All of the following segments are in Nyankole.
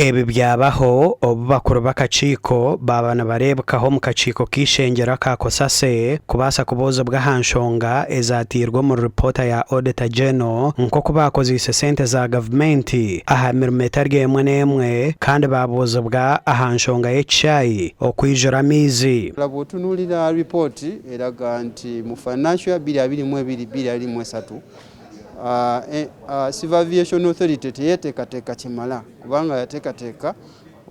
Ebi byabaho obu bakuru b'akakiiko baaba nibareebekaho omu kakiiko k'eishengyero aka COSASE kubaasa kubuuzibwa aha nshonga ezaatairwe omuri ripoota ya Auditor General nk'oku baakozeise sente za gavumenti aha mirimo etari emwe n'emwe kandi baabuuzibwa aha nshonga y'ekishaayi okwijura amaizi. Bw'otunuulira ripooti eraga nti mu financial year 2022, 2023, Civil Aviation Authority teyeteekateeka kimala kubanga yateekateeka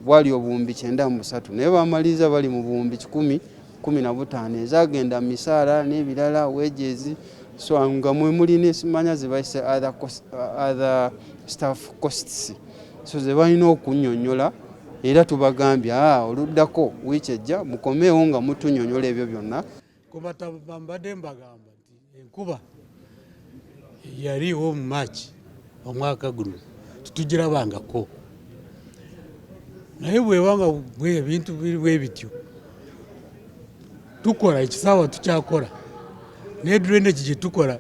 bwali 93,000 naye bamaliriza bali mu 115,000 ezagenda mu misaala n'ebirala wages so nga mwe muli nesimanya zebayise other, cost, other staff costs so ze balina okunyonyola era tubagambye oluddako wiiki ejja mukomeewo nga mutunyonyola ebyo byonna. Mbadde mbagamba nti enkuba yariho omu March omwaka guno titugirabangako naye bweba nga ebintu biri bwebityo tukora ekisaawa tukyakora n'edrainage gyetukora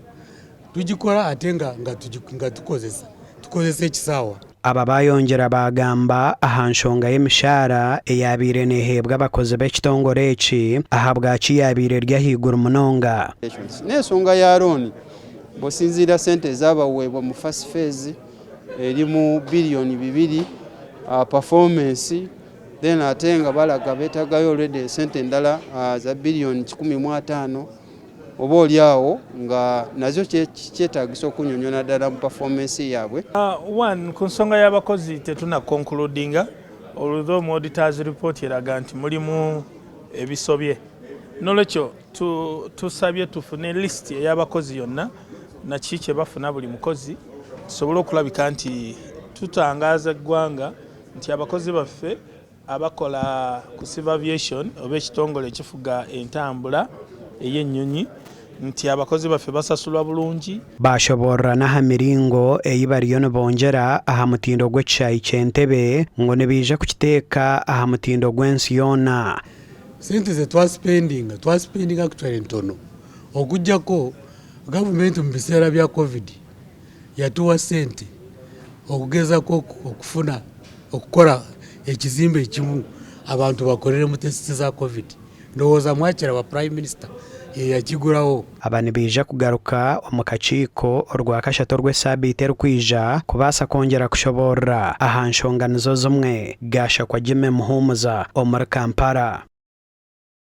tugikora ate nga tukozesa tukozesa ekisaawa. Aba baayongyera baagamba aha nshonga y'emishaara eyaabaire neeheebwa abakozi b'ekitongore eki ahabwaki yaabaire eri ahaiguru munonga. N'ensonga ya looni, bw'osinziira sente ezabaweebwa mu first phase eri mu biliyoni 2, performance then ate nga balaga beetagayo already esente endala za biliyoni 150 oba oli awo nga nazo kyetaagisa okunyonyola ddala mu performance yaabwe. One, ku nsonga y'abakozi tetuna concludinga, although mu auditors report eraga nti mulimu ebisobye. Nolwekyo tusabye tufune list ey'abakozi yonna naki kye bafuna buli mukozi, tusobole okulabika nti tutangaaza eggwanga nti abakozi baffe abakola ku Civil Aviation oba ekitongole ekifuga entambula ey'ennyonyi nti abakozi baffe basasulwa bulungi. Baashoboorora n'aha miringo ei bariyo nibongyera aha mutindo gw'ekishaayi ky'Entebbe ngu nibaija kukiteeka aha mutindo gw'ensi yoona. Sente ze twasipendinga, twasipendinga actually ntono okujjako gavumenti omu biseera bya covid yatuwa sente okugezako okufuna okukora ekizimbe ekimu abantu bakoreremu tesiti za covid. Ndowooza mwakiraba Prime Minister yeyakiguraho. Aba nibaija kugaruka omu kakiiko Orwakashatu orw'esaabiiti erikwija kubaasa kwongyera kushoboorora aha nshonga nizo zimwe. Gashakwa Jimmy Muhumuza omuri Kampala.